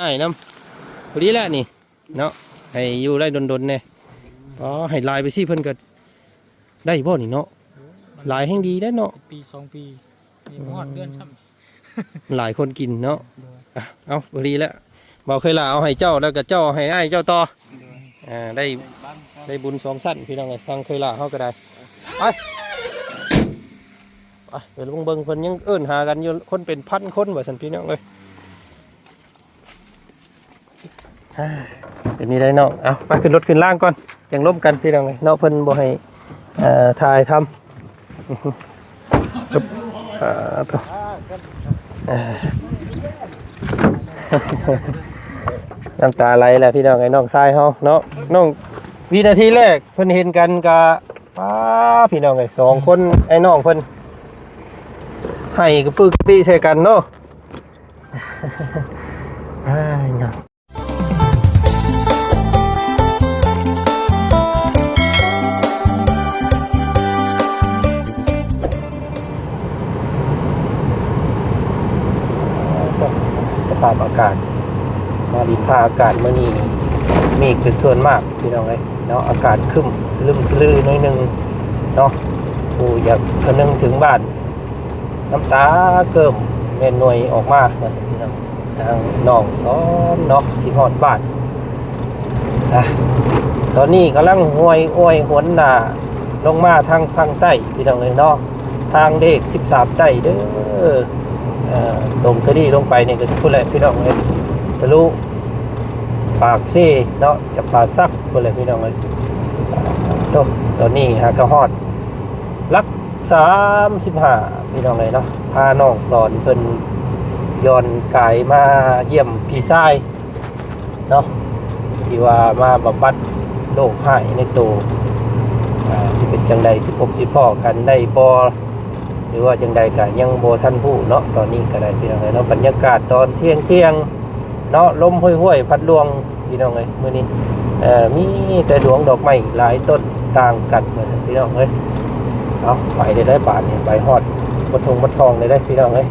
ອ້າຍນຳ ພໍດີແຫຼະນີ້ເນາະ ໃຫ້ຢູ່ໄດ້ດົນໆແດ່. ອໍ ໃຫ້ຫຼາຍໄປຊີ້ເພິ່ນກໍໄດ້ບໍ່ນີ້ເນາະ? ຫຼາຍແຮງດີແລ້ວເນາະ. ເປັນປີສອງປີ ນີ້ບໍ່ຮອດເດືອນຊ້ຳ. ຫຼາຍຄົນກິນເນາະ. ໂດຍ ອ່ະ ເອົາ ພໍດີແລ້ວ ບໍ່ເຄີຍລາເອົາໃຫ້ເຈົ້າ ແລ້ວກໍເຈົ້າໃຫ້ອ້າຍເຈົ້າຕໍ່. ໂດຍ ອ່າ ໄດ້ ໄດ້ບຸນສອງຊັ້ນພີ່ນ້ອງເອີຍ ທາງເຄີຍລາເຮົາກໍໄດ້. ໄປ ໄປ ໄປເບິ່ງເບິ່ງ ເພິ່ນຍັງເອີ້ນຫາກັນຢູ່ ຄົນເປັນພັນຄົນວ່າຊັ້ນພີ່ນ້ອງເອີຍ. ອ່າ ເປັນນີ້ໄດ໋ນ້ອງ ເອົາ ໄປຂຶ້ນລົດຂຶ້ນລາງກ່ອນ ຈັ່ງລົມກັນພີ່ນ້ອງເອີຍເນາະ. ເພິ່ນບໍ່ໃຫ້ ເອີ ຖ່າຍທຳ ອ່າ ໂທ້ ອ່າ ນ້ຳຕາໄຫຼແລ້ວພີ່ນ້ອງເອີຍ ນ້ອງຊາຍເຮົາເນາະ. ນ້ອງ ວິນາທີແລກເພິ່ນເຫັນກັນກະ ປ້າ ພີ່ນ້ອງເອີຍ ສອງຄົນ ອ້າຍນ້ອງເພິ່ນ ໄຫ້ກະປຶກກະປິໃສ່ກັນເນາະ. ອ້າຍເນາະ ສະພາບອາກາດ ມາດິນຟ້າອາກາດມື້ນີ້ ເມກເປັນສ່ວນມາກ ພີ່ນ້ອງເອີຍເນາະ. ອາກາດຄຶ້ມສະລຶມສະລືໜ້ອຍໜຶ່ງເນາະ. ຜູ້ຢາກຄະນຶງເຖິງບ້ານ ນ້ຳຕາເກີ້ມແມ່ນໜ່ວຍອອກມາ ວ່າຊັ້ນພີ່ນ້ອງ. ທາງນ້ອງສອນເນາະ ຄິດຮອດບ້ານ. ອ່ະ ຕອນນີ້ກຳລັງຫ້ວຍອວຍຫວນໜ້າລົງມາທາງຝັ່ງໃຕ້ ພີ່ນ້ອງເອີຍເນາະ. ທາງເລກສິບສາມໃຕ້ເດີ ເອີ ຕົງທະລີລົງໄປນີ້ກໍຊິພຸ້ນແຫຼະ ພີ່ນ້ອງເອີຍ ທະລຸປາກເຊເນາະ ຈຳປາສັກພຸ້ນແຫຼະ ພີ່ນ້ອງເອີຍ. ໂອ້ ຕອນນີ້ຫາກະຮອດຫຼັກ ສາມສິບຫ້າ ພີ່ນ້ອງເອີຍເນາະ. ພານ້ອງສອນເພິ່ນຍ້ອນກາຍມາຢ້ຽມພີ່ຊາຍເນາະ ທີ່ວ່າມາບຳບັດໂລກຮ້າຍໃນໂຕ. ອ່າ ຊິເປັນຈັ່ງໃດ ຊິພົບຊິພໍ້ກັນໄດ້ບໍ່ ຫຼືວ່າຈັ່ງໃດກໍຍັງບໍ່ທັນຮູ້ເນາະ. ຕອນນີ້ກໍໄດ້ ພີ່ນ້ອງເອີຍເນາະ ບັນຍາກາດຕອນທ່ຽງໆ ເນາະ ລົມຫ້ວຍໆ ພັດລວງ ພີ່ນ້ອງເອີຍ ມື້ນີ້ ເອີ ມີແຕ່ດວງດອກໄມ້ຫຼາຍຕົ້ນຕ່າງກັນ ວ່າຊັ້ນ ພີ່ນ້ອງເອີຍ. ເອົາ ໄປໄດ້ໄດ໋ບາດນີ້ ໄປຮອດບໍ່ທົ່ງບໍ່ທ່ອງໄດ້ໄດ໋ ພີ່ນ້ອງເອີຍ.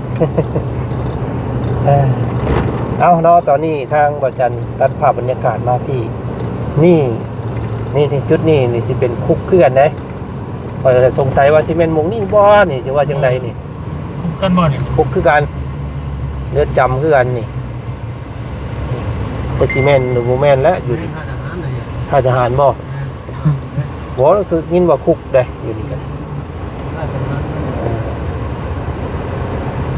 ເອີ ເອົາເນາະ ຕອນນີ້ທາງບ່າວຈັນຕັດພາບບັນຍາກາດມາພີ້ ນີ້ ນີ້ ນີ້ ຈຸດນີ້ນີ້ຊິເປັນຄຸກຄືກັນເດ້. ຂ້ອຍກໍສົງໄສວ່າຊິແມ່ນໝ່ອງນີ້ບໍ່ນີ້ ຫຼືວ່າຈັ່ງໃດນີ້? ຄຸກກັນບໍ່ນີ້? ຄຸກຄືກັນ ເຮືອນຈຳຄືກັນນີ້. ຈັກຊິແມ່ນຫຼືບໍ່ແມ່ນແຫຼະ ຢູ່ນີ້ ຄ້າຍທະຫານເລີຍ ຄ້າຍທະຫານບໍ່? ບໍ່ ຄືຍິນວ່າຄຸກເດ້ ຢູ່ນີ້ກັນ ຄ້າຍທະຫານ ເອີ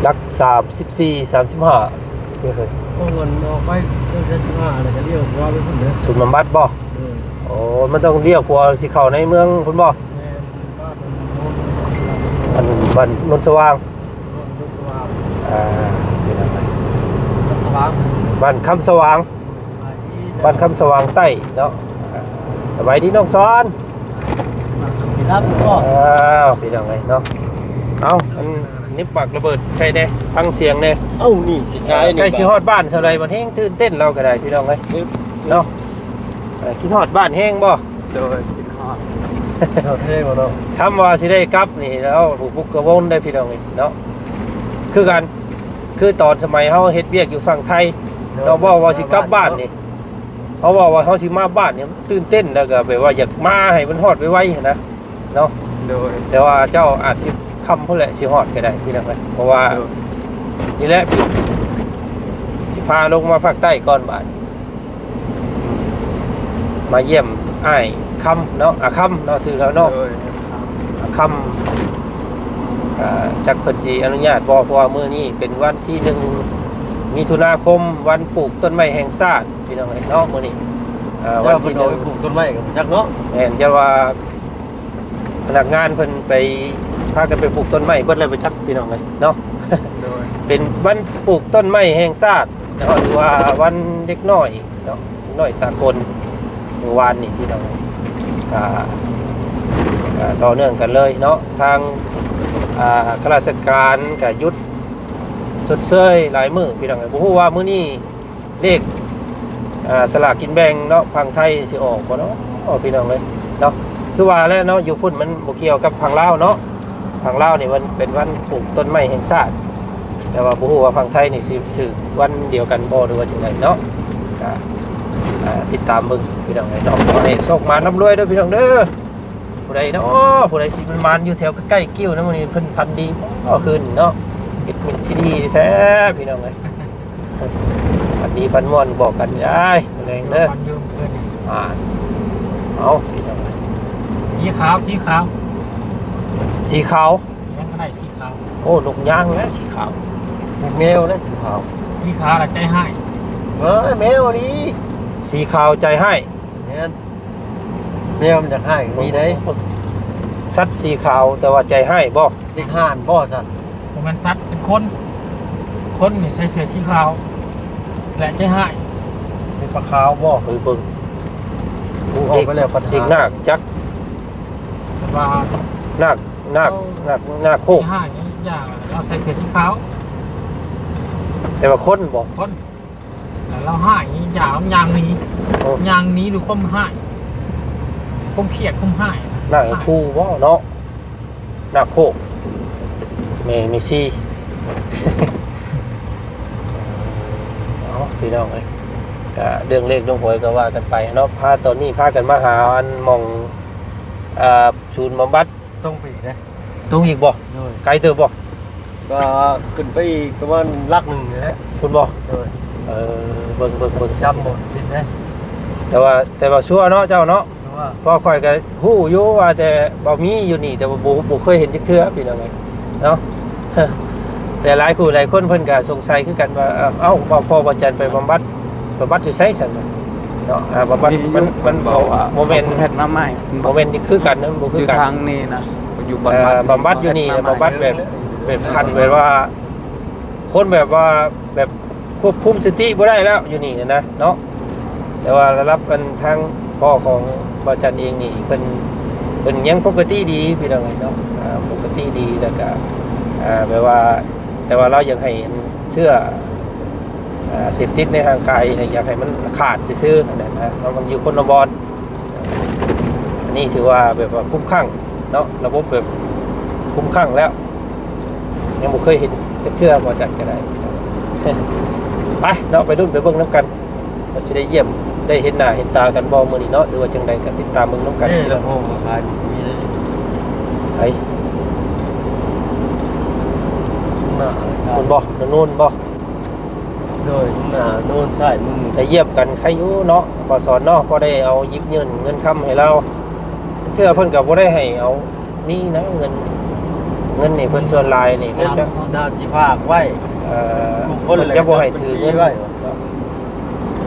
ຫຼັກສາມສິບສີ່ ສາມສິບຫ້າ ເອີ ເອີ ເພາະມັນອອກໄປເລື່ອງສາມສິບຫ້າ ແລ້ວກໍລ້ຽວຂວາໄປພຸ້ນເດ້ ສູນບຳບັດບໍ່? ເອີ ໂອ້ ມັນຕ້ອງລ້ຽວຂວາຊິເຂົ້າໃນເມືອງພຸ້ນບໍ່? ແມ່ນ ບ້ານ ບ້ານໂນນສະຫວ່າງ ບ້ານໂນນສະຫວ່າງ ອ່າ ບ້ານຄຳສະຫວ່າງ ບ້ານຄຳສະຫວ່າງໃຕ້ເນາະ. ອ່າ ສະບາຍດີນ້ອງສອນ ອ້າວ ພີ່ນ້ອງເອີຍເນາະ ເອົາ ອັນ ນິບໝາກລະເບີດໃສ່ແດ່ ຟັງສຽງແດ່. ເອົ້າ ນີ້ຊິໃຊ້ ໃກ້ຊິຮອດບ້ານເທົ່າໃດ ບັດແຮງຕື່ນເຕັ້ນ ລາວກໍໄດ້ ພີ່ນ້ອງເອີຍເນາະ. ເອີ ຄິດຮອດບ້ານແຮງບໍ່? ໂດຍ ຄິດຮອດ ຄິດຮອດແຮງເນາະ. ຄຳວ່າຊິໄດ້ກັບນີ້ ລາວບຸກກະວົນໄດ້ ພີ່ນ້ອງເອີຍເນາະ. ຄືກັນ ຄືຕອນສະໄໝເຮົາເຮັດວຽກຢູ່ຝັ່ງໄທ ໂດຍ ເນາະ ເວົ້າວ່າຊິກັບບ້ານນີ້ ເຮົາເວົ້າວ່າເຮົາຊິມາບ້ານນີ້ ຕື່ນເຕັ້ນ ແລ້ວກໍແບບວ່າຢາກມາໃຫ້ມັນຮອດໄວໆຫັ້ນນະ ເນາະ. ໂດຍ ແຕ່ວ່າເຈົ້າອາດຊິຄ່ຳພຸ້ນແຫຼະ ຊິຮອດກໍໄດ້ ພີ່ນ້ອງເອີຍ ເພາະວ່າ ໂດຍ ນີ້ແຫຼະ ຊິພາລົງມາພາກໃຕ້ກ່ອນບາດ ມາຢ້ຽມອ້າຍຄຳເນາະ ອາຄຳເນາະ ຊື່ລາວເນາະ. ໂດຍ ອາຄຳ ອ່າ ຈັກເພິ່ນຊິອະນຸຍາດບໍ່ ເພາະວ່າມື້ນີ້ເປັນວັນທີໜຶ່ງ ມິຖຸນາຄົມ ວັນປູກຕົ້ນໄມ້ແຫ່ງຊາດ ພີ່ນ້ອງເອີຍເນາະ. ມື້ນີ້ ອ່າ ວັນທີໜຶ່ງ ເຈົ້າເພິ່ນອອກໄປປູກຕົ້ນໄມ້ກໍບໍ່ຈັກເນາະ. ແມ່ນ ຈະວ່າ ພະນັກງານເພິ່ນໄປ ພາກັນໄປປູກຕົ້ນໄມ້ເບິດແລ້ວບໍ່ຈັກ ພີ່ນ້ອງເອີຍເນາະ. ໂດຍ ເປັນວັນປູກຕົ້ນໄມ້ແຫ່ງຊາດເນາະ ຫຼືວ່າວັນເດັກນ້ອຍເນາະ ເດັກນ້ອຍສາກົນ ມື້ວານນີ້ ພີ່ນ້ອງ. ກະ ກະຕໍ່ເນື່ອງກັນເລີຍເນາະ ທາງ ອ່າ ຂ້າລາຊະການກະຢຸດຊົດເຊີຍຫຼາຍມື້ ພີ່ນ້ອງເອີຍ. ບໍ່ຮູ້ວ່າມື້ນີ້ ເລກ ອ່າ ສະຫຼາກກິນແບ່ງເນາະ ຝັ່ງໄທຊິອອກບໍ່ເນາະ ພີ່ນ້ອງເອີຍເນາະ. ຄືວ່າແຫຼະເນາະ ຢູ່ພຸ້ນມັນບໍ່ກ່ຽວກັບຝັ່ງລາວເນາະ. ຝັ່ງລາວນີ້ມັນເປັນວັນປູກຕົ້ນໄມ້ແຫ່ງຊາດ ແຕ່ວ່າບໍ່ຮູ້ວ່າຝັ່ງໄທນີ້ຊິຖືກວັນດຽວກັນບໍ່ ຫຼືວ່າຈັ່ງໃດເນາະ. ກະ ອ່າ ຕິດຕາມເບິ່ງພີ່ນ້ອງເອີຍເນາະ. ຂໍໃຫ້ໂຊກໝານຮ່ຳລວຍເດີພີ່ນ້ອງເດີ. ຜູ້ໃດເນາະ ຜູ້ໃດຊິໝານຢູ່ແຖວໃກ້ໆ ກິ້ວນະ ມື້ນີ້ເພິ່ນຝັນດີບໍ່ຄືນເນາະ. ເຮັດມິດທີ່ດີແທ້ພີ່ນ້ອງເອີຍ. ຝັນດີຝັນມ່ວນບອກກັນໄດ້ມື້ແລງເດີ. ຝັນຢູ່ເພິ່ນ ອ່າ ເອົາພີ່ນ້ອງເອີຍ ສີຂາວ ສີຂາວ ສີຂາວ ຫຍັງກໍໄດ້ສີຂາວ. ໂອ້ ນົກຍາງແຫຼະສີຂາວ ແມວແຫຼະສີຂາວ. ສີຂາວລະໃຈຮ້າຍ. ເອີ ແມວນີ້ ສີຂາວໃຈຮ້າຍ. ແມ່ນ ແມວມັນຢາກຮ້າຍກໍມີໄດ໋. ສັດສີຂາວແຕ່ວ່າໃຈຮ້າຍບໍ່? ເດັກຫ່ານບໍ່ຊັ້ນ? ບໍ່ແມ່ນສັດ ເປັນຄົນ. ຄົນນີ້ໃສ່ເສື້ອສີຂາວ ແລະ ໃຈຮ້າຍ. ເປັນປາຂາວບໍ່? ເອີ ເບິ່ງ ອອກໄປແລ້ວ ເດັກນາກຈັກ ແຕ່ວ່ານາກ ນາກ ເອົາ ນາກ ນາກໂຄກ ໃຈຮ້າຍນີ້ ຢ່າ ລາວໃສ່ເສື້ອສີຂາວ ແຕ່ວ່າຄົນບໍ່? ຄົນ. ແລ້ວລາວຮ້າຍນີ້ ຢາກຍ່າງໜີ ໂອ້ ຍ່າງໜີດ້ວຍຄວາມຮ້າຍ ຄວາມຄຽດ ຄວາມຮ້າຍ. ນາກຄູບໍ່ເນາະ ນາກໂຄກ ແມ່ເມຊີ. ເອົາ ພີ່ນ້ອງເອີຍ ກະເລື່ອງເລກເລື່ອງຫວຍກໍວ່າກັນໄປເນາະ. ພາ ຕອນນີ້ພາກັນມາຫາອັນໝ່ອງ ອ່າ ສູນບຳບັດ. ຕົງໄປອີກເດ້. ຕົງອີກບໍ່? ໂດຍ. ໄກເຕີບບໍ່? ກໍຂຶ້ນໄປອີກປະມານຫຼັກໜຶ່ງນີ້ແຫຼະ. ພຸ້ນບໍ່? ໂດຍ. ເອີ ເບິ່ງ ເບິ່ງ ເບິ່ງ ຈຳບໍ່ຜິດເດ້. ແຕ່ວ່າ ແຕ່ວ່າຊົວເນາະເຈົ້າເນາະ? ຊົວ. ເພາະຂ້ອຍກໍຮູ້ຢູ່ວ່າ ແຕ່ບໍ່ມີຢູ່ນີ້ ແຕ່ວ່າບໍ່ ບໍ່ເຄີຍເຫັນຈັກເທື່ອ ພີ່ນ້ອງເອີຍເນາະ. ແຕ່ຫຼາຍຜູ້ຫຼາຍຄົນເພິ່ນກໍສົງໄສຄືກັນວ່າ ເອົ້າ ເວົ້າ ພໍ່ວາຈັນໄປບຳບັດ ບຳບັດຢູ່ໃສຊັ້ນເນາະ? ອ່າ ບຳບັດ ມີ ມັນ ຢູ່ ມັນ ເພິ່ນບອກວ່າ ບໍ່ແມ່ນ ເຂົາແພັດມາໃໝ່ ບໍ່ແມ່ນຄືກັນນະ ມັນບໍ່ຄືກັນ. ຢູ່ທາງນີ້ນະ ຢູ່ບຳບັດ ເອີ ນີ້ ບຳບັດຢູ່ນີ້ນະ ບຳບັດແບບ ແບບຂັ້ນແບບວ່າ ຄົນແບບວ່າ ແບບຄວບຄຸມສະຕິບໍ່ໄດ້ແລ້ວຢູ່ນີ້ນະເນາະ. ແຕ່ວ່າລະດັບອັນທາງພໍ່ຂອງບ່າວຈັນເອງນີ້ ເພິ່ນ ເພິ່ນຍັງປົກກະຕິດີພີ່ນ້ອງເອີຍເນາະ. ອ່າ ປົກກະຕິດີ ແລ້ວກະ ອ່າ ແບບວ່າ ແຕ່ວ່າລາວຢາກໃຫ້ເຊື້ອ ອ່າ ເສບຕິດໃນຮ່າງກາຍ ໃຫ້ ຢາກໃຫ້ມັນຂາດຊື່ໆ ຫັ້ນນະ. ເນາະ ມັນຢູ່ຄົນລະບ່ອນ. ອັນນີ້ຖືວ່າແບບວ່າຄຸ້ມຄັ້ງເນາະ ລະບົບແບບຄຸ້ມຄັ້ງແລ້ວ ຍັງບໍ່ເຄີຍເຫັນຈັກເທື່ອ ບໍ່ຈັດກໍໄດ້. ໄປເນາະ ໄປລຸ້ນໄປເບິ່ງນຳກັນ ວ່າຊິໄດ້ຢ້ຽມ ໄດ້ເຫັນໜ້າເຫັນຕາກັນບໍ່ມື້ນີ້ເນາະ ຫຼືວ່າຈັ່ງໃດ ກໍຕິດຕາມເບິ່ງນຳກັນ. ເອີ ລຳໂພງມາຂາຍມີເດ້. ໃສ? ໜ້າ ພຸ້ນບໍ່? ໂນ່ນບໍ່? ໂດຍ ໜ້າໂນ້ນຊ້າຍມື. ໄດ້ຢ້ຽມກັນໄຄຢູ່ເນາະ ບ່າວສອນເນາະ ພໍໄດ້ເອົາຢິບຍື່ນເງິນຄຳໃຫ້ລາວ. ເທື່ອເພິ່ນກໍບໍ່ໄດ້ໃຫ້ເອົານີ້ນະ ເງິນ ເງິນນີ້ເພິ່ນສ່ວນຫຼາຍນີ້ເພິ່ນຈະ ໜ້າຊິຝາກໄວ້ ເອີ ເພິ່ນຈະບໍ່ໃຫ້ຖືເງິນ.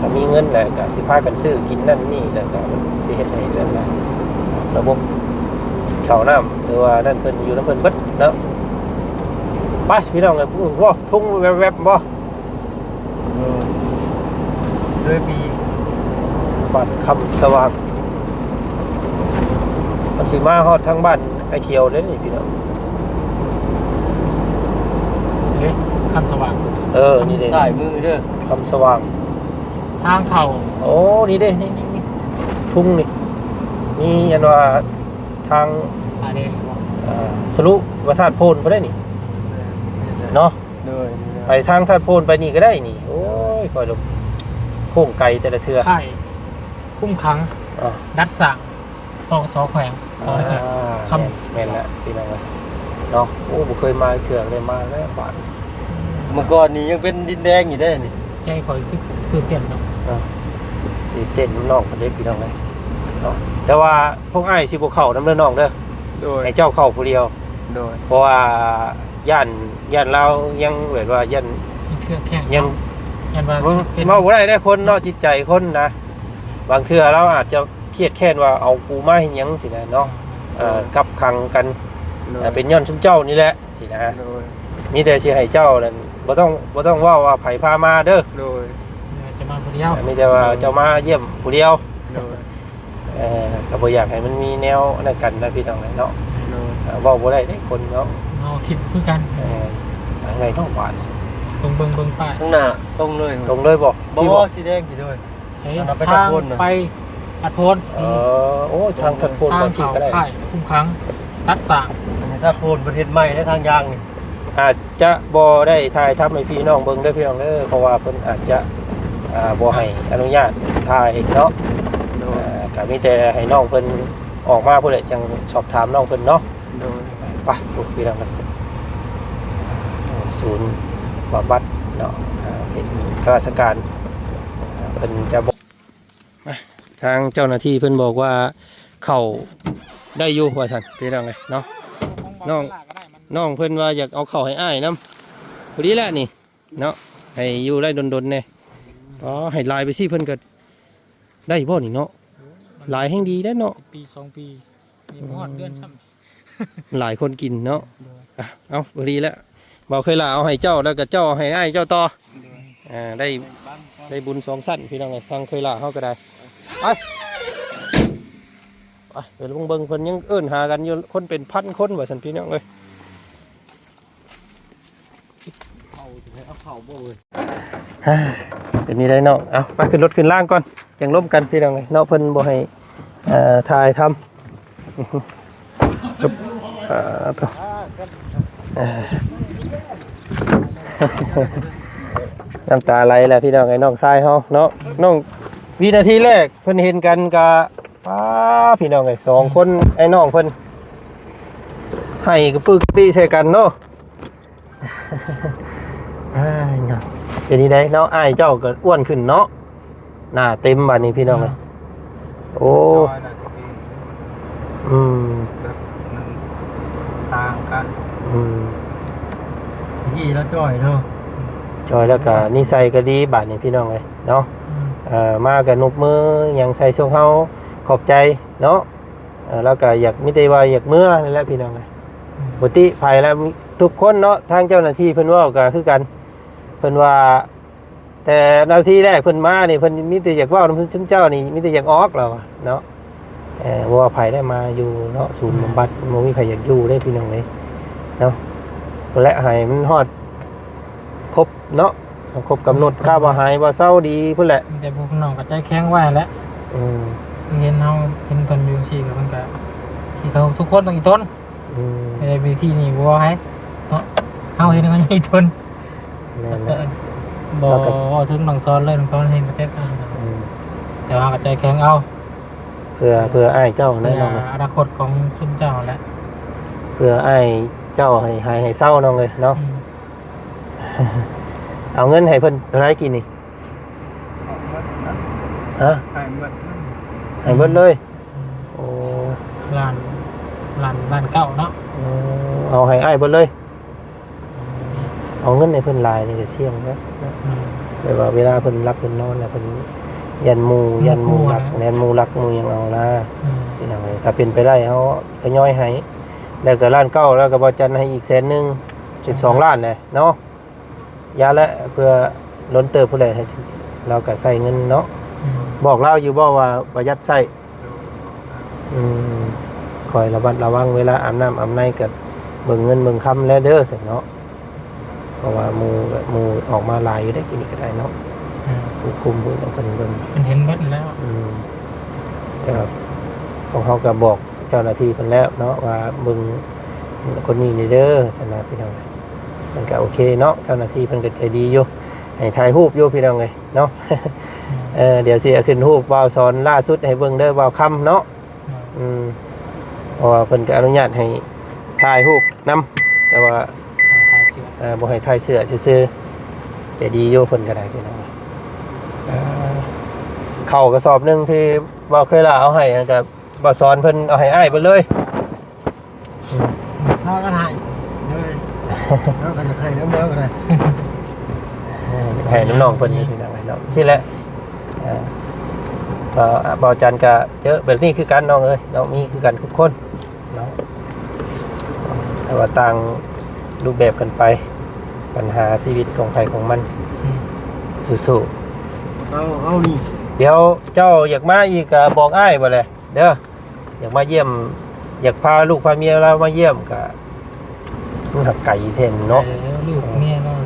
ຖ້າມີເງິນແລ້ວກໍຊິພາກັນຊື້ກິນນັ້ນນີ້ ແລ້ວກໍຊິເຮັດໃຫ້ເລື່ອງລະບົບເຂົ້ານ້ຳ ຫຼືວ່ານັ້ນ ເພິ່ນຢູ່ນຳເພິ່ນເບິດເນາະ. ໄປພີ່ນ້ອງເອີຍ ພຸ້ນບໍ່ ທຸງແວບໆບໍ່? ເອີ ເລີຍປີ ບ້ານຄຳສະຫວ່າງ ມັນຊິມາຮອດທາງບ້ານອ້າຍຂຽວເດ້ນີ້ພີ່ນ້ອງ. ເດ້ ຄຳສະຫວ່າງ ເອີ ນີ້ເດ້ ຊ້າຍມືເດີ ຄຳສະຫວ່າງ ທາງເຂົ້າ. ໂອ້ ນີ້ເດ້ ນີ້ໆໆ ທຸງນີ້ ມີອັນວ່າທາງ ອາ ເດ້ ເອີ ສະຫຼຸພະທາດໂພນພຸ້ນເດ້ນີ້ ເນາະ. ໂດຍ ໄປທາງທາດໂພນໄປນີ້ກໍໄດ້ນີ້. ໂອ້ຍ ຂ້ອຍລົງໂຄ້ງໄກແຕ່ລະເທື່ອ. ຄ້າຍຄຸ້ມຂັງ ອ່າ ດັດສ້າງ ປກສ ແຂວງ ສ ແຂວງ ອ່າ ຄຳ ແມ່ນ ແມ່ນແຫຼະພີ່ນ້ອງເອີຍເນາະ. ໂອ້ ບໍ່ເຄີຍມາເທື່ອ ໄດ້ມາແລ້ວບາດ. ເມື່ອກ່ອນນີ້ຍັງເປັນດິນແດງຢູ່ເດ້ນີ້. ໃຈຂ້ອຍຄືຕື່ນເຕັ້ນເນາະ. ເອີ ຕື່ນເຕັ້ນນຳນ້ອງເພິ່ນເດ້ພີ່ນ້ອງເອີຍເນາະ. ແຕ່ວ່າພວກອ້າຍຊິບໍ່ເຂົ້ານຳເດີນ້ອງເດີ. ໂດຍ ໃຫ້ເຈົ້າເຂົ້າຜູ້ດຽວ. ໂດຍ ເພາະວ່າ ຢ້ານ ຢ້ານລາວຍັງແບບວ່າຢ້ານ ຍັງເຄືອງແຄ້ນ ຍັງ ເນາະ ຢ້ານວ່າ ເວົ້າ ເປັນ ເວົ້າບໍ່ໄດ້ເດ້ຄົນເນາະ ຈິດໃຈຄົນນະ ບາງເທື່ອລາວອາດຈະຄຽດແຄ້ນວ່າ ເອົາກູມາເຮັດຫຍັງຊີ້ນະເນາະ. ເອີ ເອີ ກັກຂັງກັນ ໂດຍ ເປັນຍ້ອນຊຸມເຈົ້ານີ້ແຫຼະຊີ້ນະ. ໂດຍ ມີແຕ່ຊິໃຫ້ເຈົ້ານັ້ນ ບໍ່ຕ້ອງ ບໍ່ຕ້ອງເວົ້າວ່າໃຜພາມາເດີ. ໂດຍ ເອີ ຈະມາຜູ້ດຽວ ມີແຕ່ວ່າ ໂດຍ ເຈົ້າມາຢ້ຽມຜູ້ດຽວ. ໂດຍ ເອີ ກໍບໍ່ຢາກໃຫ້ມັນມີແນວອັນນັ້ນກັນນະພີ່ນ້ອງເອີຍເນາະ. ໂດຍ ເອີ ເວົ້າບໍ່ໄດ້ເດ້ຄົນເນາະ ເຮົາຄິດຄືກັນ. ເອີ ທາງໃດເນາະບາດ ເບິ່ງ ເບິ່ງ ເບິ່ງປ້າຍ ຂ້າງໜ້າຕົງເລີຍ. ຕົງເລີຍບໍ່? ບໍ່ ບໍ່ ສີແດງພີ່ເດີ. ໃສ? ທາງໄປທາດໂພນນະ ທາດໂພນ. ເອີ ໂອ້ຍ ທາງທາດໂພນ ທາງເຂົ້າຄ້າຍຄຸ້ມຂັງ ຕັດສ້າງ. ອັນນີ້ທາດໂພນເພິ່ນເຮັດໃໝ່ໃນທາງຍ່າງນີ້. ອາດຈະບໍ່ໄດ້ຖ່າຍທຳໃຫ້ພີ່ນ້ອງເບິ່ງເດີພີ່ນ້ອງເດີ ເພາະວ່າເພິ່ນອາດຈະ ອ່າ ບໍ່ໃຫ້ອະນຸຍາດຖ່າຍເນາະ. ໂດຍ ອ່າ ກໍມີແຕ່ໃຫ້ນ້ອງເພິ່ນອອກມາພຸ້ນແຫຼະ ຈັ່ງສອບຖາມນ້ອງເພິ່ນເນາະ. ໂດຍ ໄປພຸ້ນພີ່ນ້ອງເດີ ສູນບຳບັດເນາະ ອ່າ ເປັນຂ້າລາຊະການ ເພິ່ນຈະບອກ ອ່ະ ທາງເຈົ້າໜ້າທີ່ເພິ່ນບອກວ່າເຂົ້າໄດ້ຢູ່ວ່າຊັ້ນ ພີ່ນ້ອງເອີຍເນາະ. ນ້ອງ ນ້ອງເພິ່ນວ່າຢາກເອົາເຂົ້າໃຫ້ອ້າຍນຳ ພໍດີແຫຼະນີ້ເນາະ ໃຫ້ຢູ່ໄດ້ດົນໆແດ່. ອໍ ໃຫ້ຫຼາຍໄປຊີ້ເພິ່ນກໍໄດ້ບໍ່ນີ້ເນາະ ຫຼາຍແຮ່ງດີແລ້ວເນາະ. ເປັນປີສອງປີ ຍັງບໍ່ຮອດເດືອນຊ້ຳ. ຫຼາຍຄົນກິນເນາະ. ໂດຍ ອ່ະ ເອົາ ພໍດີແລ້ວ ບໍ່ເຄີຍລາເອົາໃຫ້ເຈົ້າ ແລ້ວກໍເຈົ້າເອົາໃຫ້ອ້າຍເຈົ້າຕໍ່. ໂດຍ ອ່າ ໄດ້ ໄດ້ບຸນສອງຊັ້ນພີ່ນ້ອງເອີຍ ທາງເຄີຍລາເຮົາກໍໄດ້. ໄປ ໄປ ໄປເບິ່ງເບິ່ງ ເພິ່ນຍັງເອີ້ນຫາກັນຢູ່ ຄົນເປັນພັນຄົນວ່າຊັ້ນພີ່ນ້ອງເອີຍ. ເຂົ້າ ເອົາເຂົ້າບໍ່ເອີຍ ເປັນນີ້ໄດ໋ນ້ອງ. ເອົາ ໄປຂຶ້ນລົດຂຶ້ນລາງກ່ອນ ຈັ່ງລົມກັນພີ່ນ້ອງເອີຍເນາະ. ເພິ່ນບໍ່ໃຫ້ ເອີ ຖ່າຍທຳ ເອີ ໂທ້ ເອີ ນ້ຳຕາໄຫຼແລ້ວພີ່ນ້ອງເອີຍ ນ້ອງຊາຍເຮົາເນາະ. ນ້ອງ ວິນາທີແລກເພິ່ນເຫັນກັນກະ ປ້າ ພີ່ນ້ອງເອີຍ ສອງຄົນ ອືມ ໄອ້ນ້ອງເພິ່ນ ໄຫ້ກະປຶກກະປິໃສ່ກັນເນາະ. ອ້າຍເນາະ ເປັນຈັ່ງໃດເນາະ ອ້າຍເຈົ້າກໍອ້ວນຂຶ້ນເນາະ ໜ້າເຕັມບາດນີ້ພີ່ນ້ອງເອີຍ. ໂອ້ ຈອຍແລ້ວຕະກີ້ ອືມ ແບບມັນຕ່າງກັນ ອືມ ຕະກີ້ລາວຈ່ອຍເນາະ ຈ່ອຍແລ້ວກໍນິໄສກໍດີບາດນີ້ພີ່ນ້ອງເອີຍເນາະ. ອືມ ເອີ ມາກໍນົບມືຫຍັງໃສ່ພວກເຮົາ ຂອບໃຈເນາະ. ເອີ ລາວກໍຢາກ ມີແຕ່ວ່າຢາກເມືອນັ້ນແຫຼະພີ່ນ້ອງເອີຍ. ອືມ ບໍ່ຕິໃຜແລ້ວ ທຸກຄົນເນາະ ທາງເຈົ້າໜ້າທີ່ເພິ່ນເວົ້າກໍຄືກັນ ເພິ່ນວ່າ ແຕ່ນາທີແລກເພິ່ນມານີ້ ເພິ່ນມີແຕ່ຢາກເວົ້ານຳຊຸມເຈົ້ານີ້ ມີແຕ່ຢາກອອກລາວວ່າເນາະ. ເອີ ບໍ່ວ່າໃຜໄດ້ມາຢູ່ເນາະ ສູນບຳບັດ ອືມ ບໍ່ມີໃຜຢາກຢູ່ເດ້ພີ່ນ້ອງເອີຍເນາະ. ພຸ້ນແຫຼະ ໃຫ້ມັນຮອດຄົບເນາະ ຄົບກຳນົດ ອືມ ຖ້າວ່າຫາຍວ່າເຊົາດີພຸ້ນແຫຼະ ມີແຕ່ພວກນ້ອງກໍໃຈແຂງໄວ້ແຫຼະ. ອືມ ເຫັນເຮົາ ເຫັນເພິ່ນຢູ່ຈັ່ງຊີ້ ກໍເພິ່ນກໍ ທີ່ເຂົາທຸກຄົນຕ້ອງອີ່ຕົນ. ອືມ ເອີ ວິທີນີ້ບໍ່ໃຫ້ເນາະ ເຮົາເຮັດໃຫ້ມັນໃຫຍ່ທົນ. ແມ່ນແຫຼະ ບໍ່ ເວົ້າເຖິງນ້ອງສອນເລີຍ ນ້ອງສອນແຮງກະແທກເຮົາ. ອືມ ແຕ່ວ່າເຮົາກໍໃຈແຂງເອົາ ເພື່ອ ເພື່ອ ເພື່ອອ້າຍເຈົ້າແຫຼະ ເພື່ອ ນ້ອງ ອະນາຄົດຂອງຊຸມເຈົ້າແຫຼະ ເພື່ອອ້າຍເຈົ້າໃຫ້ຫາຍໃຫ້ເຊົານ້ອງເອີຍເນາະ. ອືມ ເອົາເງິນໃຫ້ເພິ່ນເທົ່າໃດກີ້ນີ້? ໃຫ້ໝົດ ຮະ? ໃຫ້ໝົດ ໃຫ້ໝົດເລີຍ. ອືມ ໂອ້ ລ້ານ ລ້ານ ລ້ານເກົ້າເນາະ. ເອີ ເອົາໃຫ້ອ້າຍເບິດເລີຍ. ອືມ ເອົາເງິນໃຫ້ເພິ່ນຫຼາຍນີ້ກໍສ່ຽງເນາະ. ອືມ ແບບວ່າເວລາເພິ່ນຫຼັບເພິ່ນນອນນະ ເພິ່ນຢ້ານໝູ່ ຢ້ານໝູ່ລັກ ຢ້ານໝູ່ລັກໝູ່ຫຍັງເອົານະ. ອືມ ພີ່ນ້ອງເອີຍ ຖ້າເປັນໄປໄດ້ເຮົາຂະຫຍອຍໃຫ້ ແລ້ວກໍລ້ານເກົ້າ ແລ້ວກໍບໍ່ຈັນໃຫ້ອີກແສນໜຶ່ງ ເປັນສອງລ້ານແຫຼະເນາະ. ຢ່າແຫຼະ ເພື່ອດົນເຕີບພຸ້ນແຫຼະ ລາວກໍໃຊ້ເງິນເນາະ. ອືມ ບອກລາວຢູ່ບໍ່ວ່າປະຢັດໃຊ້? ອືມ ຄອຍລະມັດລະວັງເວລາອາບນ້ຳອາບໃນ ກໍເບິ່ງເງິນເບິ່ງຄຳແລເດີ ຊັ້ນເນາະ. ເພາະວ່າໝູ່ ໝູ່ອອກມາຫຼາຍຢູ່ເດ້ ກີ້ນີ້ກໍໄດ້ເນາະ. ອືມ ຜູ້ຄຸມຜູ້ຫຍັງເພິ່ນເບິ່ງ ເພິ່ນເຫັນເບິດແລ້ວ. ອືມ ແຕ່ວ່າພວກເຮົາກໍບອກເຈົ້າໜ້າທີ່ເພິ່ນແລ້ວເນາະ ວ່າເບິ່ງຄົນນີ້ແດ່ເດີ ຊັ້ນນະ ພີ່ນ້ອງ. ມັນກໍໂອເຄເນາະ ເຈົ້າໜ້າທີ່ເພິ່ນກໍໃຈດີຢູ່ ໃຫ້ຖ່າຍຮູບຢູ່ພີ່ນ້ອງເອີຍເນາະ. ອືມ ເອີ ດຽວຊິເອົາຂຶ້ນຮູບບ່າວສອນລ່າສຸດໃຫ້ເບິ່ງເດີ ບ່າວຄຳເນາະ. ອືມ ອືມ ເພາະວ່າເພິ່ນກໍອະນຸຍາດໃຫ້ຖ່າຍຮູບນຳ ແຕ່ວ່າ ເອີ ບໍ່ໃຫ້ຖ່າຍເສື້ອຊື່ໆ ໃຈດີຢູ່ເພິ່ນກໍໄດ້ພີ່ນ້ອງ. ເອີ ເຂົ້າກະສອບໜຶ່ງທີ່ບ່າວເຄີຍລາເອົາໃຫ້ ແລ້ວກໍບ່າວສອນເພິ່ນເອົາໃຫ້ອ້າຍເບິດເລີຍ. ອືມ ເຮົາກໍໃຫ້ເລີຍ ເຮົາກໍຢາກໃຫ້ນຳເຮົາກໍໄດ້ ໃຫ້ນຳນ້ອງເພິ່ນນີ້ພີ່ນ້ອງເນາະ. ຊີ້ແຫຼະ ເອີ ກໍບ່າວຈັນກໍເຈີແບບນີ້ຄືກັນນ້ອງເອີຍເນາະ ມີຄືກັນທຸກຄົນເນາະ ແຕ່ວ່າຕ່າງຮູບແບບກັນໄປ ບັນຫາຊີວິດຂອງໃຜຂອງມັນ. ອືມ ສູ້ໆ ເອົາ ເອົານີ້ ດຽວເຈົ້າຢາກມາອີກກໍບອກອ້າຍບໍ່ແຫຼະເດີ. ຢາກມາຢ້ຽມ ຢາກພາລູກພາເມຍລາວມາຢ້ຽມ ກະມັນຫາກໄກແທ້ເນາະ. ເອີ ລູກເມຍລາວ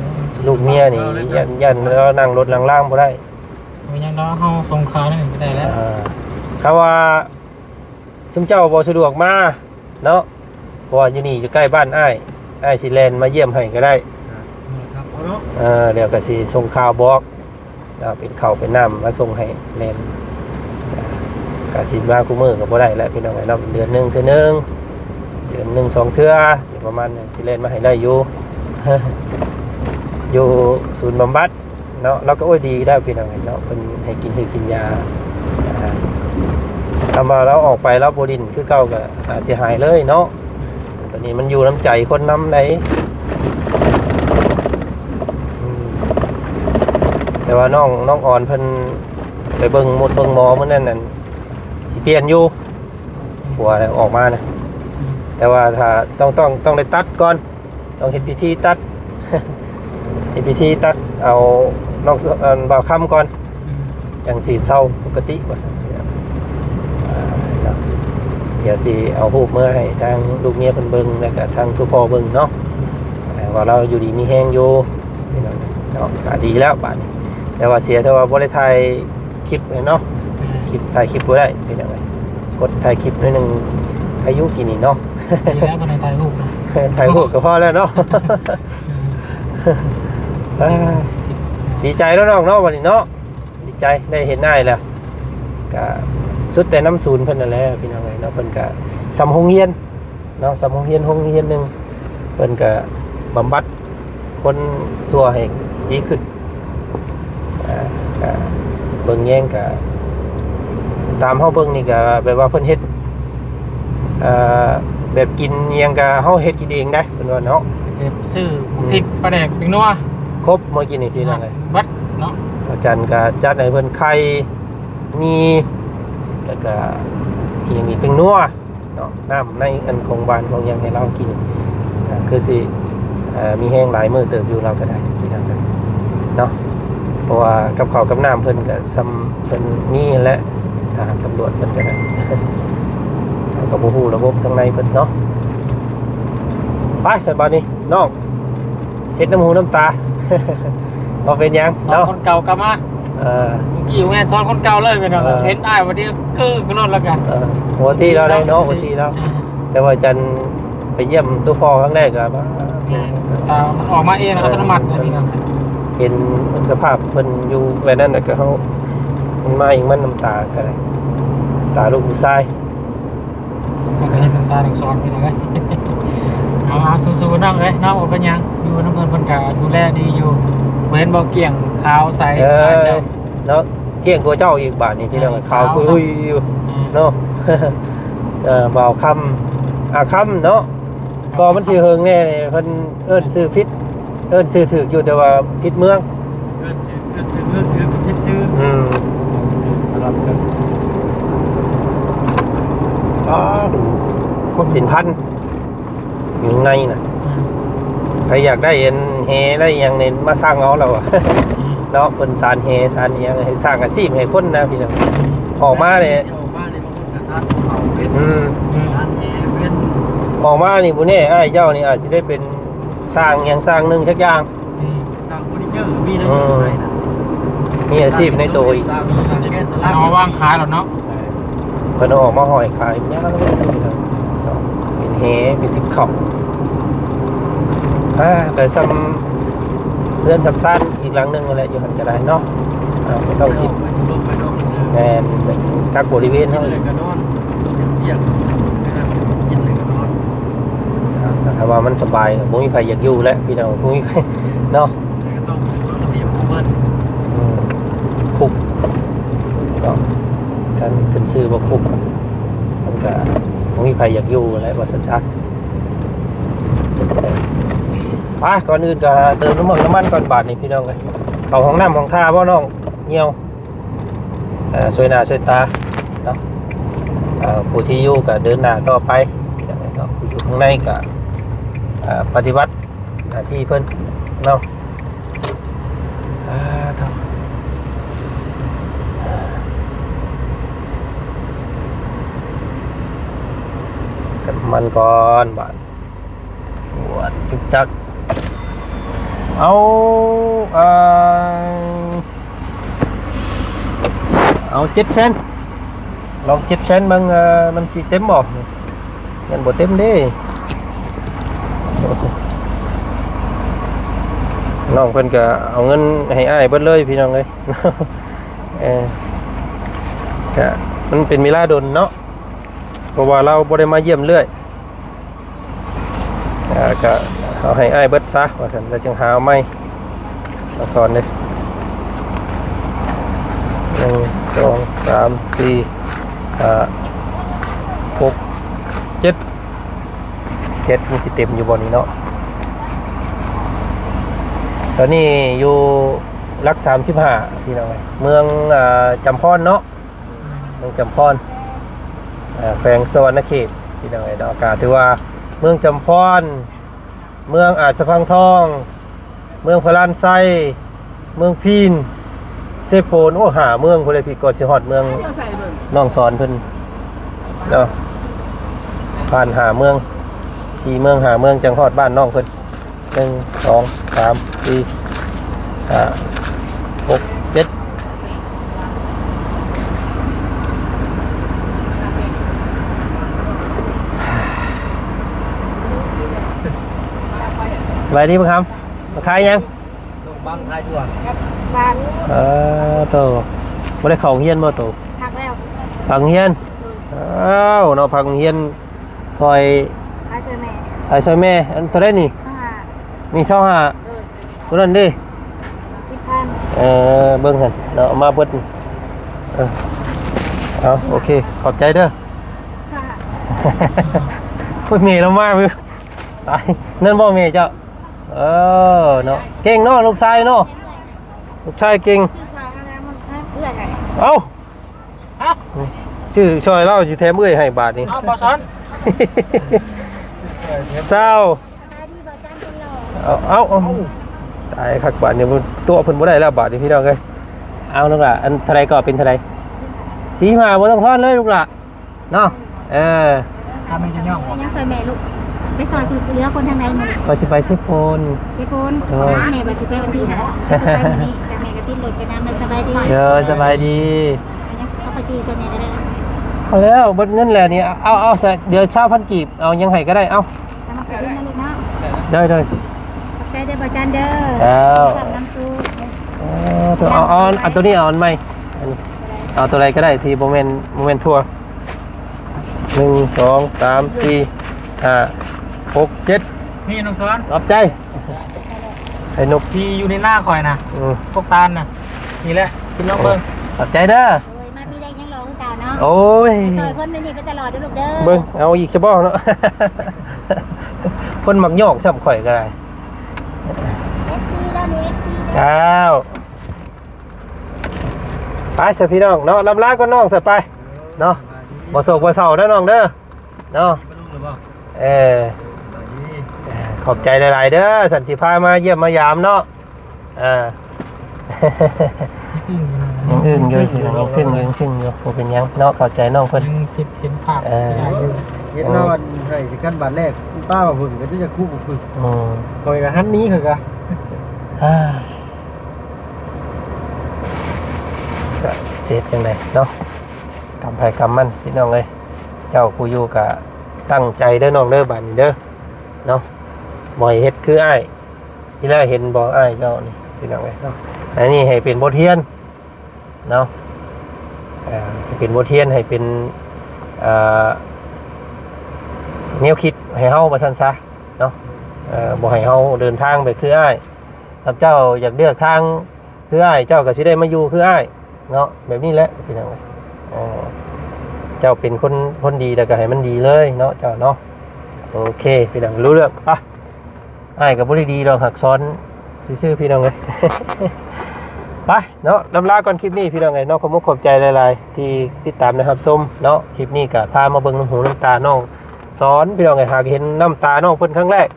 ລູກເມຍນີ້ຢ້ານ ຢ້ານລາວນັ່ງລົດນັ່ງລາງບໍ່ໄດ້. ບໍ່ຫຍັງດອກ ເຮົາສົ່ງຂ່າວນີ້ໄປໄດ້ແລ້ວ. ເອີ ຄຳວ່າຊຸມເຈົ້າບໍ່ສະດວກມາເນາະ ເພາະວ່າຢູ່ນີ້ຢູ່ໃກ້ບ້ານອ້າຍ ອ້າຍຊິແລ່ນມາຢ້ຽມໃຫ້ກໍໄດ້ ໂທລະສັບເອົາເນາະ ເອີ ແລ້ວກໍຊິສົ່ງຂ່າວບອກ ເອົາເປັນເຂົ້າເປັນນ້ຳມາສົ່ງໃຫ້ແລ່ນ ກໍຊິມາຄູ່ມື້ກໍບໍ່ໄດ້ແລ້ວພີ່ນ້ອງເອີຍເນາະ ເດືອນໜຶ່ງເທື່ອໜຶ່ງ ເດືອນໜຶ່ງສອງເທື່ອ ຊິປະມານນັ້ນ ຊິແລ່ນມາໃຫ້ໄດ້ຢູ່ ຢູ່ສູນບຳບັດ ເນາະ ລາວກໍ ໂອ້ຍ ດີແລ້ວພີ່ນ້ອງເອີຍເນາະ ເພິ່ນໃຫ້ກິນ ໃຫ້ກິນຢາ ອ່າ ຄຳວ່າລາວອອກໄປລາວບໍ່ຫຼິ້ນຄືເກົ່າກໍອາດຊິຫາຍເລີຍເນາະ ຕອນນີ້ມັນຢູ່ນຳໃຈຄົນນຳໃດ ອືມ ແຕ່ວ່ານ້ອງ ນ້ອງອອນເພິ່ນໄປເບິ່ງໝົດເບິ່ງໝໍມື້ນັ້ນນັ້ນ ຊິປ່ຽນຢູ່ ຜົວອອກມານະ ແຕ່ວ່າຖ້າ ຕ້ອງ ຕ້ອງ ຕ້ອງໄດ້ຕັດກ່ອນ ຕ້ອງເຮັດພິທີຕັດ ເຮັດພິທີຕັດເອົານ້ອງ ອັນ ບ່າວຄຳກ່ອນ ອືມ ຈັ່ງຊິເຊົາປົກກະຕິວ່າຊັ້ນ ອ່າ ດຽວຊິເອົາຮູບເມືອໃຫ້ທາງລູກເມຍເພິ່ນເບິ່ງ ແລ້ວກະທາງໂຕພໍ່ເບິ່ງເນາະ ອ່າ ວ່າລາວຢູ່ດີມີແຮງຢູ່ ເນາະ ກະດີແລ້ວບາດນີ້ ແຕ່ວ່າເສຍແຕ່ວ່າບໍ່ໄດ້ຖ່າຍ ຄລິບເນາະ ອືມ ຄລິບ ຖ່າຍຄລິບບໍ່ໄດ້ ເປັນຫຍັງ ກົດຖ່າຍຄລິບໜ້ອຍໜຶ່ງ ໃຄຢູ່ກີ້ນີ້ເນາະ ດີແລ້ວບໍ່ໄດ້ຖ່າຍຮູບນະ ຖ່າຍຮູບກໍພໍແລ້ວເນາະ ອືມ ເອີ ດີໃຈແລ້ວນ້ອງເນາະ ບັດນີ້ເນາະ ດີໃຈໄດ້ເຫັນອ້າຍແລ້ວ ກະສຸດແຕ່ນຳສູນເພິ່ນນັ້ນແຫຼະ ພີ່ນ້ອງເອີຍເນາະ ເພິ່ນກະສ່ຳໂຮງຮຽນ ເນາະ ສ່ຳໂຮງຮຽນ ໂຮງຮຽນໜຶ່ງ ເພິ່ນກະບຳບັດຄົນຊົ່ວໃຫ້ດີຂຶ້ນ ອ່າ ກະເບິ່ງແຍງ ກະຕາມເຮົາເບິ່ງນີ້ ກະແບບວ່າເພິ່ນເຮັດ ອ່າ ແບບກິນອີ່ຫຍັງ ກະເຮົາເຮັດກິນເອງໄດ໋ ເພິ່ນວ່າເນາະ ຊື້ ອືມ ພິກ ປາແດກ ແປ້ງນົວ ຄົບມື້ກີ້ນີ້ ພີ່ນ້ອງເອີຍ ເບິດເນາະ ອາຈານກະຈັດໃຫ້ເພິ່ນໄຂ່ ມີ ແລ້ວກະອີ່ຫຍັງອີກ ແປ້ງນົວ ເນາະ ນ້ຳໃນອັນຂອງຫວານຂອງຫຍັງໃຫ້ລາວກິນ ອ່າ ຄືຊິ ເອີ ມີແຮງຫຼາຍມື້ເຕີບຢູ່ລາວກໍໄດ້ ເນາະ ເພາະວ່າກັບເຂົ້າກັບນ້ຳເພິ່ນກໍສ່ຳເພິ່ນມີແຫຼະ ທະຫານຕຳຫຼວດເພິ່ນກໍໄດ້ ເຮົາກໍບໍ່ຮູ້ລະບົບທາງໃນເພິ່ນເນາະ ໄປຊັ້ນບາດນີ້ນ້ອງ ເຊັດນ້ຳຫູນ້ຳຕາ ບໍ່ເປັນຫຍັງ ສອງ ເນາະ ຄົນເກົ່າກັບມາ ເອີ ເມື່ອກີ້ແມ່ນສອງຄົນເກົ່າເລີຍ ເອີ ເຫັນອ້າຍວັນນີ້ຄືຂຶ້ນລົດແລ້ວກັນ ເອີ ປົກກະຕິລາວໄດ້ເນາະ ປົກກະຕິລາວ ເອີ ແຕ່ວ່າຈັນໄປຢ້ຽມໂຕພໍ່ຄັ້ງແລກກໍ ແມ່ນ ຕາມັນອອກມາເອງ ເອີ ອັດຕະໂນມັດນະ ເອີ ເຫັນສະພາບເພິ່ນຢູ່ແບບນັ້ນ ແລ້ວກໍເຮົາ ມັນມາເອງ ມັນນ້ຳຕາກໍໄດ້ ຕາລູກຜູ້ຊາຍ ມັນກໍເຫັນນ້ຳຕາລູກສອນພີ່ນ້ອງເອີຍ ເອົາໆ ສູ້ໆ ນ້ອງເອີຍ ນ້ອງບໍ່ເປັນຫຍັງ ຢູ່ນຳເພິ່ນ ເພິ່ນກໍດູແລດີຢູ່ ບໍ່ເຫັນບໍ່ ກ້ຽງຂາວໃສ ເອີ ເຈົ້າ ເນາະ ກ້ຽງກວ່າເຈົ້າອີກບາດນີ້ພີ່ນ້ອງ ເອີ ຂາວ ຂາວ ອຸ້ຍຢູ່ ອືມ ເນາະ ເອີ ບ່າວຄຳ ອາຄຳເນາະ ກໍມັນຊິເຫິງແດ່ນີ້ ເພິ່ນເອີ້ນຊື່ຜິດ ເອີ້ນຊື່ຖືກຢູ່ ແຕ່ວ່າຜິດເມືອງ ເອີ້ນຊື່ ເອີ້ນຊື່ເມືອງຖືກ ຜິດຊື່ ອືມ ສອງຊື່ສະຫຼັບກັນ ອໍ ເປັນພັນ ຢູ່ໃນນະ ອືມ ໃຜຢາກໄດ້ອັນແຫໄດ້ຫຍັງນີ້ມາສ້າງເອົາແລ້ວ ອືມ ເນາະ ເພິ່ນສານແຫສານຫຍັງ ໃຫ້ສ້າງອາຊີບໃຫ້ຄົນນະພີ່ນ້ອງ ອືມ ອອກມານີ້ ອອກມານີ້ ອືມ ອືມ ອອກມານີ້ບໍ່ແນ່ ອ້າຍເຈົ້ານີ້ອາດຊິໄດ້ເປັນຊ່າງຫຍັງຊ່າງໜຶ່ງຈັກຢ່າງ ອືມ ສ້າງເຟີນີເຈີ ມີນະ ເອີ ມີອາຊີບໃນໂຕອີກ ເອົາມາວາງຂາຍແລ້ວເນາະ ເອີ ເພິ່ນເອົາອອກມາຫ້ອຍຂາຍ ເປັນແຫ ເປັນຕິບເຂົ້າ ອ່າ ກໍສ່ຳເຮືອນສ່ຳຊານ ອີກຫຼັງໜຶ່ງຫັ້ນແຫຼະ ຢູ່ຫັ້ນກໍໄດ້ເນາະ ເຮົາບໍ່ຕ້ອງຄິດ ແມ່ນ ກັກບໍລິເວນເຮົາ ກິນແລ້ວກໍນອນ ວຽກ ກິນແລ້ວກໍນອນ ອ່າ ຖ້າວ່າມັນສະບາຍກໍບໍ່ມີໃຜຢາກຢູ່ແຫຼະ ພີ່ນ້ອງ ບໍ່ມີໃຜເນາະ ແຕ່ກໍຕ້ອງເປັນລະບຽບຂອງເພິ່ນ ອືມ ຄຸກເນາະ ຄັນຂຶ້ນຊື່ວ່າຄຸກ ມັນກໍບໍ່ມີໃຜຢາກຢູ່ແຫຼະ ວ່າຊັ້ນຊະ. ໄປ ກ່ອນອື່ນກໍເຕີມນ້ຳມັນ ນ້ຳມັນກ່ອນບາດນີ້ພີ່ນ້ອງເອີຍ. ເຂົ້າຫ້ອງນ້ຳຫ້ອງທ່າບໍ່ນ້ອງ? ຍ່ຽວ ເອີ ຊ່ວຍໜ້າຊ່ວຍຕາເນາະ. ເອີ ຜູ້ທີ່ຢູ່ກໍເດີນໜ້າຕໍ່ໄປເນາະ, ຜູ້ຢູ່ຂ້າງໃນກໍ ເອີ ປະຕິບັດໜ້າທີ່ເພິ່ນເນາະ. ອ່າ ເຕີມນ້ຳມັນກ່ອນບາດ. ສວດຈຶກຈັກ ເອົາ ເອີ ເອົາເຈັດແສນ ລອງເຈັດແສນເບິ່ງ ເອີ ມັນຊິເຕັມບໍ່? ຍັງບໍ່ເຕັມເດ້. ນ້ອງເພິ່ນກໍເອົາເງິນໃຫ້ອ້າຍເບິດເລີຍພີ່ນ້ອງເອີຍ. ເອີ ກະມັນເປັນເວລາດົນເນາະ ເພາະວ່າລາວບໍ່ໄດ້ມາຢ້ຽມເລື້ອຍ ເອີ ກະເອົາໃຫ້ອ້າຍເບິດຊະວ່າຊັ້ນ ແລ້ວຈຶ່ງຫາເອົາໃໝ່. ອັກສອນເດ້ ໜຶ່ງ ສອງ ສາມ ສີ່ ຫ້າ ຫົກ ເຈັດ ເຈັດ ມັນຊິເຕັມຢູ່ບໍ່ນີ້ເນາະ? ຕອນນີ້ຢູ່ຫຼັກສາມສິບຫ້າ ພີ່ນ້ອງເອີຍ ເມືອງ ອ່າ ຈຳພອນເນາະ ເມືອງຈຳພອນ ເອີ ແຂວງສະຫວັນນະເຂດ ພີ່ນ້ອງເອີຍເນາະ. ກະຖືວ່າເມືອງຈຳພອນ ເມືອງອາດສະພັງທອງ ເມືອງພະລານໄຊ ເມືອງພີນ ເຊໂປນ ໂອ້ ຫ້າເມືອງພຸ້ນແຫຼະ ພີ່ ກໍຊິຮອດເມືອງນ້ອງສອນເພິ່ນເນາະ. ຜ່ານຫ້າເມືອງ ສີ່ເມືອງ ຫ້າເມືອງ ຈັ່ງຮອດບ້ານນ້ອງເພິ່ນ. ໜຶ່ງ ສອງ ສາມ ສີ່ ຫ້າ ຫົກ ເຈັດ. ສະບາຍດີບັກຄຳ ມາຂາຍຫຍັງ? ບັງຂາຍຖົ່ວ. ເອີ ໂຕ ບໍ່ໄດ້ເຂົ້າໂຮງຮຽນບໍ່ໂຕ? ພັກແລ້ວ ພັກໂຮງຮຽນ. ເອີ ອ້າວເນາະ ພັກໂຮງຮຽນ ຊ່ອຍ ຂາຍຊ່ອຍແມ່ ຂາຍຊ່ອຍແມ່. ອັນເທົ່າໃດນີ້? ຊາວຫ້າ ມີຊາວຫ້າ. ເອີ ໂຕນັ້ນເດ້? ສິບພັນ. ເອີ ເບິ່ງຫັ້ນເນາະ ເອົາມາເບິດ. ເອີ ເອົາ ໂອເຄ ຂອບໃຈເດີ. ໂອ້ຍ ແມ່ລາວມາ ຕາຍ. ນັ້ນບໍ່ແມ່ເຈົ້າ? ເອີເນາະ ເກັ່ງເນາະ ລູກຊາຍເນາະ ລູກຊາຍເກັ່ງ. ເອົ້າ ຮະ? ຊື້ຊ່ອຍລາວ ຊິແຖມເອື້ອຍໃຫ້ບາດນີ້. ເອົາ ບໍ່ສອນ ຊາວ. ເອົາ ເອົາ ເອົາ ຕາຍຄັກບາດນີ້ ຕົວະເພິ່ນບໍ່ໄດ້ແລ້ວບາດນີ້ ພີ່ນ້ອງເອີຍ. ເອົາ ລູກຫຼ້າ ອັນເທົ່າໃດກໍເປັນເທົ່າໃດ? ສີ່ສິບຫ້າ ບໍ່ຕ້ອງທອນເລີຍລູກຫຼ້າເນາະ. ເອີ ຂ້າແມ່ນຈະຍ້ອງບໍ່? ຍັງຊ່ອຍແມ່ລູກ ໄປຊ່ອຍເຫຼືອຄົນທາງໃດມື້ນີ້? ວ່າຊິໄປເຊໂປນ. ເຊໂປນ? ໂດຍ. ແມ່ວ່າຊິໄປວັນທີຫ້າ ໄປມື້ນີ້ ແຕ່ແມ່ກໍຕິດລົດໄປນຳ. ສະບາຍດີ. ໂດຍ ສະບາຍດີ. ເອົາໄປຈື່ຊ່ອຍແມ່ກໍໄດ້. ເອົາແລ້ວ ເບິດເງິນແລ້ວນີ້. ເອົາ ເອົາ ເອົາຊະ ດຽວຊາວພັນກີບ ເອົາຫຍັງໃຫ້ກໍໄດ້. ເອົາ ໂດຍ ໂດຍ. ຂອບໃຈເດີ ບໍ່ຈັນເດີ. ເຈົ້າ. ເອົາ ເອົາ ເອົາ ເອົາໂຕນີ້ ເອົາອັນໃໝ່ ອັນ ເອົາໂຕໃດກໍໄດ້ທີ່ບໍ່ແມ່ນ ບໍ່ແມ່ນຖົ່ວ. ໜຶ່ງ ສອງ ສາມ ສີ່ ຫ້າ ຫົກ ເຈັດ. ນີ້ນ້ອງສອນ ຂອບໃຈ. ໄອ້ນົກທີ່ຢູ່ໃນນາຂ້ອຍນະ ອືມ ພວກຕານນະ ນີ້ແຫຼະ ກິນລອງເບິ່ງ. ໂອ້ ຂອບໃຈເດີ. ໂອ້ຍ ມາປີແລກຍັງຫຼໍ່ຄືເກົ່າເນາະ. ໂອ້ຍ ຊ່ອຍຄົນໃນນີ້ໄປຕະຫຼອດເດີລູກເດີ. ເບິ່ງເອົາອີກຊະບໍ່ເນາະ ຄົນມັກຍອກຊ່ຳຂ້ອຍກໍໄດ້. ເອັຟຊີເດີ ນີ້ ເອັຟຊີເດີ. ເຈົ້າ. ໄປຊະພີ່ນ້ອງເນາະ ລຳລາກ່ອນນ້ອງຊະ ໄປເນາະ. ບໍ່ໂສກບໍ່ເສົ້າເດີນ້ອງເດີເນາະ. ເອີ ຂອບໃຈຫຼາຍໆເດີ ສັນຊິພາມາຢ້ຽມມາຢາມເນາະ. ເອີ ຍັງອຶ້ງຢູ່ ຍັງອຶ້ງຢູ່ ຍັງຊຶ້ງຢູ່ ຍັງຊຶ້ງຢູ່. ບໍ່ເປັນຫຍັງເນາະ ເຂົ້າໃຈນ້ອງເພິ່ນ. ຍັງຄິດເຫັນພາບ ເອີ ຫຼາຍຢູ່. ເຫັນລາວອັນໃຫ້ສະກັນບາດແລກ ປ້າວ່າເພິ່ນກໍຈະຢາກຄູ່ບໍ່ຄື. ອືມ ຂ້ອຍກໍຫັນໜີ ຂ້ອຍກໍ ອ່າ ກໍຊິເຮັດຈັ່ງໃດເນາະ ກຳໃຜກຳມັນ ພີ່ນ້ອງເອີຍ. ເຈົ້າຜູ້ຢູ່ກໍຕັ້ງໃຈເດີນ້ອງເດີ ບາດນີ້ເດີເນາະ ບໍ່ໃຫ້ເຮັດຄືອ້າຍ. ທີ່ແລກເຫັນບໍ່ອ້າຍເຈົ້ານີ້ ພີ່ນ້ອງເອີຍເນາະ ອັນນີ້ໃຫ້ເປັນບົດຮຽນເນາະ. ເອີ ໃຫ້ເປັນບົດຮຽນ ໃຫ້ເປັນ ເອີ ແນວຄິດໃຫ້ເຮົາວ່າຊັ້ນຊະເນາະ. ເອີ ບໍ່ໃຫ້ເຮົາເດີນທາງໄປຄືອ້າຍ. ຖ້າເຈົ້າຢາກເລືອກທາງຄືອ້າຍ ເຈົ້າກໍຊິໄດ້ມາຢູ່ຄືອ້າຍເນາະ. ແບບນີ້ແຫຼະ ພີ່ນ້ອງເອີຍ. ເອີ ເຈົ້າເປັນຄົນ ຄົນດີ ແລ້ວກໍໃຫ້ມັນດີເລີຍເນາະ ເຈົ້າເນາະ. ໂອເຄ ພີ່ນ້ອງ ຮູ້ເລື່ອງ. ໄປ ອ້າຍກໍບໍ່ໄດ້ດີດອກ ຫາກສອນຊື່ໆ ພີ່ນ້ອງເອີຍ. ໄປເນາະ ລຳລາກ່ອນຄລິບນີ້ ພີ່ນ້ອງເອີຍເນາະ. ຂອບມຸກຂອບໃຈຫຼາຍໆ ທີ່ຕິດຕາມ ແລະ ຮັບຊົມເນາະ. ຄລິບນີ້ກໍພາມາເບິ່ງນ້ຳຫູນ້ຳຕານ້ອງສອນ ພີ່ນ້ອງເອີຍ. ຫາກເຫັນນ້ຳຕານ້ອງເພິ່ນຄັ້ງແລກ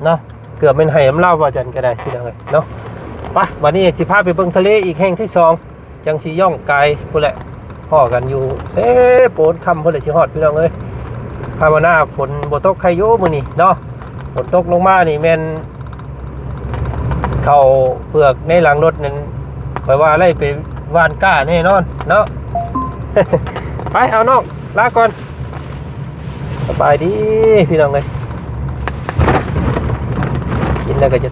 ເນາະ ເກືອບແມ່ນໄຫ້ນຳລາວວ່າຈັ່ງກໍໄດ້ ພີ່ນ້ອງເອີຍເນາະ. ໄປ ບັດນີ້ຊິພາໄປເບິ່ງທະເລອີກແຫ່ງທີສອງ ຈັ່ງຊິຍ່ອງກາຍພຸ້ນແຫຼະ. ພໍ້ກັນຢູ່ເຊໂປນ ຄ່ຳພຸ້ນແຫຼະຊິຮອດ ພີ່ນ້ອງເອີຍ. ພາວະນາຝົນບໍ່ຕົກໄຄຢູ່ມື້ນີ້ເນາະ. ຝົນຕົກລົງມານີ້ແມ່ນເຂົ້າເປືອກໃນຫຼັງລົດນັ້ນ ຂ້ອຍວ່າໄດ້ໄປຫວ່ານກ້າແນ່ນອນເນາະ. ໄປ ເອົານ້ອງ ລາກ່ອນ. ສະບາຍດີພີ່ນ້ອງເອີຍ ກິນແລ້ວກໍຈະ